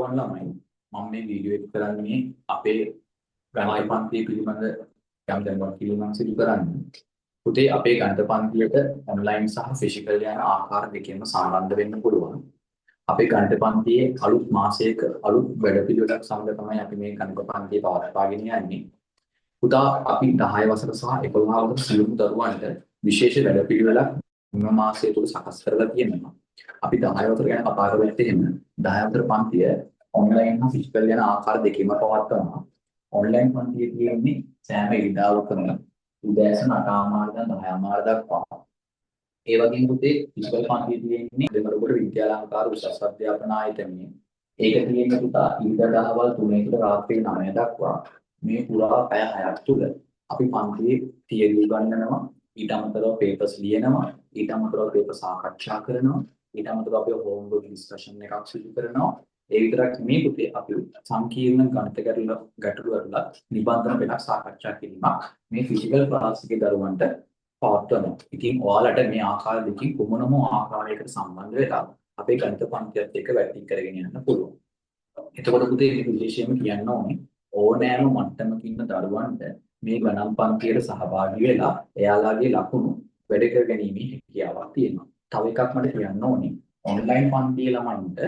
ආයුබෝවන් ළමයි. මම මේ වීඩියෝ එක කරන්නේ අපේ ගණිත පන්තිය පිළිබඳ යම් දැනුවත් කිරීමක් සිදු කරන්න. පුතේ, අපේ ගණිත පන්තියට ඔන්ලයින් සහ ෆිසිකල් යන ආකාර දෙකෙන්ම සම්බන්ධ වෙන්න පුළුවන්. අපේ ගණිත පන්තියේ අලුත් මාසයක අලුත් වැඩපිළිවෙලක් සමග තමයි අපි මේ ගණිත පන්තිය පවත්වාගෙන යන්නේ. පුතා, අපි 10 වසර සහ 11 වසර සියලුම දරුවන්ට විශේෂ වැඩපිළිවෙලක් මෙම මාසය තුල සකස් කරලා තියෙනවා. අපි 10 වසර ගැන කතා කරොත් එහෙම, 10 වසර පන්තිය ඔන්ලයින් හා ෆිසිකල් යන ආකාර දෙකෙන්ම පවත්වනවා. ඔන්ලයින් පන්තියේ තියෙන්නේ සෑම ඉරිදාවකම උදෑසන 8:30 ඉඳන් 10:30 දක්වා. ඒ වගේම පුතේ, ෆිසිකල් පන්තියේ තියෙන්නේ දෙමරගොඩ විද්‍යාලංකාර උසස් අධ්‍යාපන ආයතනයේ. ඒක තියෙන්නේ පුතා, ඉරිදා දහවල් 3 ඉඳලා රාත්‍රී 9 දක්වා. මේ පුරා පැය 6ක් තුල අපි පන්තියේ තියරි උගන්වනවා. ඊට අමතරව පේපර්ස් ලියනවා. ඊට අමතරව පේපර් සාකච්ඡා කරනවා. ඊට අමතරව අපි හෝම්වර්ක් ඩිස්කෂන් එකක් සිදු කරනවා. ඒ විතරක් නෙමෙයි පුතේ, අපි සංකීර්ණ ගණිත ගැටලු ගැටලු ඇතුළත් නිබන්ධන පෙළක් සාකච්ඡා කිරීමක් මේ ෆිසිකල් ක්ලාස් එකේ දරුවන්ට පවත්වනවා. ඉතින් ඔයාලට මේ ආකාර දෙකින් කුමන හෝ ආකාරයකට සම්බන්ධ වෙලා අපේ ගණිත පන්තියත් එක්ක වැඩ කරගෙන යන්න පුළුවන්. එතකොට පුතේ, මේ විශේෂයෙන්ම කියන්න ඕනේ, ඕනෑම මට්ටමක ඉන්න දරුවන්ට මේ ගණන් පන්තියට සහභාගී වෙලා එයාලාගේ ලකුණු වැඩි කර ගැනීමේ හැකියාවක් තියෙනවා. තව එකක් මට කියන්න ඕනේ, ඔන්ලයින් පන්තියේ ළමයින්ට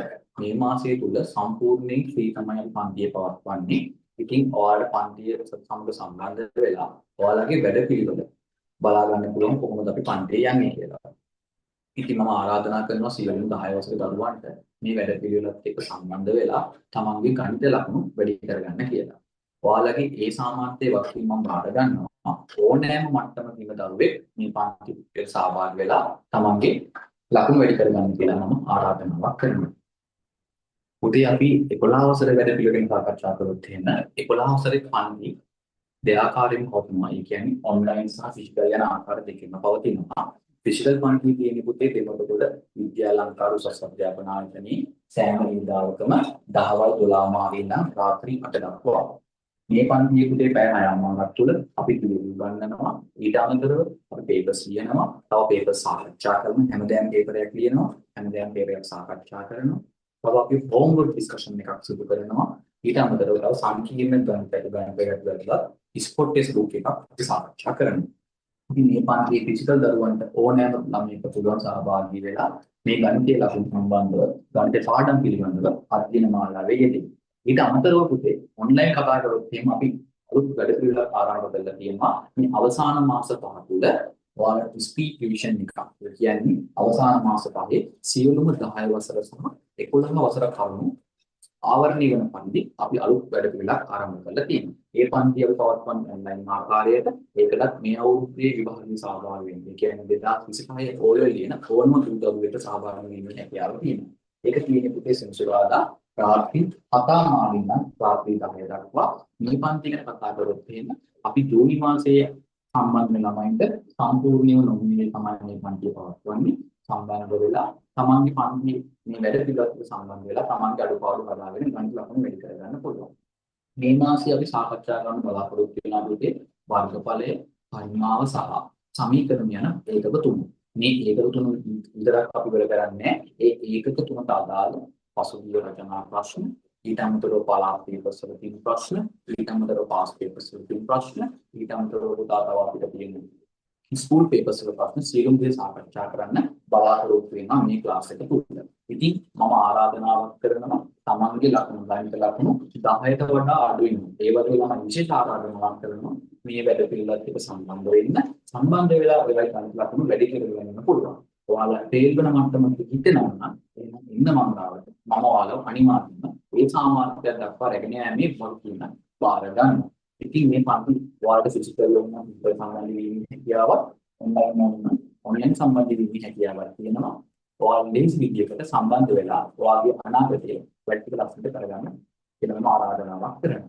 මේ මාසය තුල සම්පූර්ණයෙන් ෆ්‍රී තමයි අපි පන්තිය පවත්වන්නේ. ඉතින් ඔයාලට පන්තිය සමග සම්බන්ධ වෙලා ඔයාලගේ වැඩ පිළිවෙල බලා ගන්න පුළුවන්, කොහොමද අපි පන්තියේ යන්නේ කියලා. ඉතින් මම ආරාධනා කරනවා සියලුම 10 වසරේ දරුවන්ට මේ වැඩ පිළිවෙලත් එක්ක සම්බන්ධ වෙලා තමන්ගේ ගණිත ලකුණු වැඩි කරගන්න කියලා. ඔයාලගේ ඒ සාමර්ථ්‍යය වගකීම මම බාර ගන්නවා. ඕනෑම මට්ටමක ඉන්න දරුවෙක් මේ පන්තියට සහභාගී වෙලා තමන්ගේ ලකුණු වැඩි කරගන්න කියලා මම ආරාධනාවක් කරනවා. පුතේ, අපි 11 වසරේ වැඩ පිළිවෙල ගැන සාකච්ඡා කරොත් එහෙම, 11 වසරේ පන්ති දෙආකාරයෙන් පවතිනවා. ඒ කියන්නේ ඔන්ලයින් සහ ෆිසිකල් යන ආකාර දෙකෙන්ම පවතිනවා. ෆිසිකල් පන්ති තියෙන පුතේ, දෙමොතගොඩ විද්‍යාලංකාර උසස් අධ්‍යාපන ආයතනයේ සෑම ඉරිදාවකම දහවල් 12:30 ඉඳන් රාත්‍රී 8 දක්වා. මේ පන්තියේ පුතේ, පැය 6.5ක් තුළ අපි තියරි උගන්වනවා. ඊට අමතරව අපි පේපර්ස් ලියනවා. තව පේපර්ස් සාකච්ඡා කරනවා. හැමදාම පේපර් එකක් ලියනවා. හැමදාම පේපර් එකක් සාකච්ඡා කරනවා. තව අපි හෝම්වර්ක් ඩිස්කෂන් එකක් සිදු කරනවා. ඊට අමතරව තව සංකීර්ණ ගණිත ගණිත ගැටලු ස්පොට් ටෙස්ට් බුක් එකක් අපි සාකච්ඡා කරනවා. ඉතින් මේ පන්තියේ ෆිසිකල් දරුවන්ට ඕනෑම ළමයෙක්ට පුළුවන් සහභාගී වෙලා මේ ගණිතයේ ලකුණු සම්බන්ධව, ගණිත පාඩම් පිළිබඳව අධ්‍යයන මාලාවේ යෙදෙන්න. ඊට අමතරව පුතේ, ඔන්ලයින් කතා කරොත් එහෙම, අපි අලුත් වැඩ පිළිවෙලක් ආරම්භ කරලා තියෙනවා. මේ අවසාන මාස 5 තුළ ඔයාලට ස්පීඩ් රිවිෂන් එකක්. ඒ කියන්නේ අවසාන මාස 5 සියලුම 10 වසර සහ 11 වසර කරුණු ආවරණය වන පරිදි අපි අලුත් වැඩ පිළිවෙලක් ආරම්භ කරලා තියෙනවා. ඒ පන්ති අපි පවත්වන්නේ ඔන්ලයින් ආකාරයට. ඒකටත් මේ අවුරුද්දේ විභාගයේ සහභාගී වෙන්න. ඒ කියන්නේ 2025 O level ලියන ඕනම දූ දරුවෙකුට සහභාගී වීමේ හැකියාව තියෙනවා. ඒක තියෙන්නේ පුතේ, සෙනසුරාදා රාත්‍රී 7:30 ඉඳන් රාත්‍රී 10 දක්වා. මේ පන්ති ගැන කතා කරොත් එහෙම, අපි ජූනි මාසයේ සම්බන්ධ වෙන ළමයින්ට සම්පූර්ණයෙන්ම නොමිලේ තමයි මේ පන්තිය පවත්වන්නේ. සම්බන්ධ වෙලා තමන්ගේ පන්ති මේ වැඩ පිළිවෙලට සම්බන්ධ වෙලා තමන්ගේ අඩුපාඩු හදාගෙන ගණිත ලකුණු වැඩි කරගන්න පුළුවන්. මේ මාසයේ අපි සාකච්ඡා කරන්න බලාපොරොත්තු වෙන පුතේ, වර්ගඵලය, පරිමාව සහ සමීකරණ යන ඒකක තුන. මේ ඒකක තුන විතරක් අපි ඉවර කරන්නේ. ඒ ඒකක තුනට අදාළ පසුගිය රචනා ප්‍රශ්න, ඊට අමතරව පළාත් පේපර්ස් වල තියෙන ප්‍රශ්න, ඊට අමතරව පාස් පේපර්ස් වල තියෙන ප්‍රශ්න, ඊට අමතරව පුතා තව අපිට තියෙන ස්කූල් පේපර්ස් වල ප්‍රශ්න සියලුම දේ සාකච්ඡා කරන්න බලාපොරොත්තු වෙනවා මේ ක්ලාස් එක තුළ. ඉතින් මම ආරාධනාවක් කරනවා, තමන්ගේ ලකුණු, ගණිත ලකුණු 10ට වඩා අඩු වෙනවා. ඒ වගේ ළමයි විශේෂ ආරාධනාවක් කරනවා මේ වැඩ පිළිවෙලත් එක්ක සම්බන්ධ වෙන්න. සම්බන්ධ වෙලා ඔයාලගේ ගණිත ලකුණු වැඩි කරගන්න පුළුවන්. ඔයාලා ෆේල් වෙන මට්ටමක හිතෙනවා නම්, එහෙනම් එන්න මං ගාවට. මම ඔයාලව අනිවාර්යයෙන්ම ඒ සාමර්ථ්‍යයක් දක්වා රැගෙන යෑමේ වගකීම බාර ගන්නවා. ඉතින් මේ පන්ති ඔයාලට ෆිසිකල් වුණා නම් ෆිසිකල් සම්බන්ධ වීමේ හැකියාවක්, ඔන්ලයින් වුණා නම් ඔන්ලයින් සම්බන්ධ වීමේ හැකියාවක් තියෙනවා. ඔයාලා ලේසි විදියකට සම්බන්ධ වෙලා ඔයාගේ අනාගතය වැඩ ටික ලස්සනට කරගන්න කියලා මම ආරාධනාවක් කරනවා.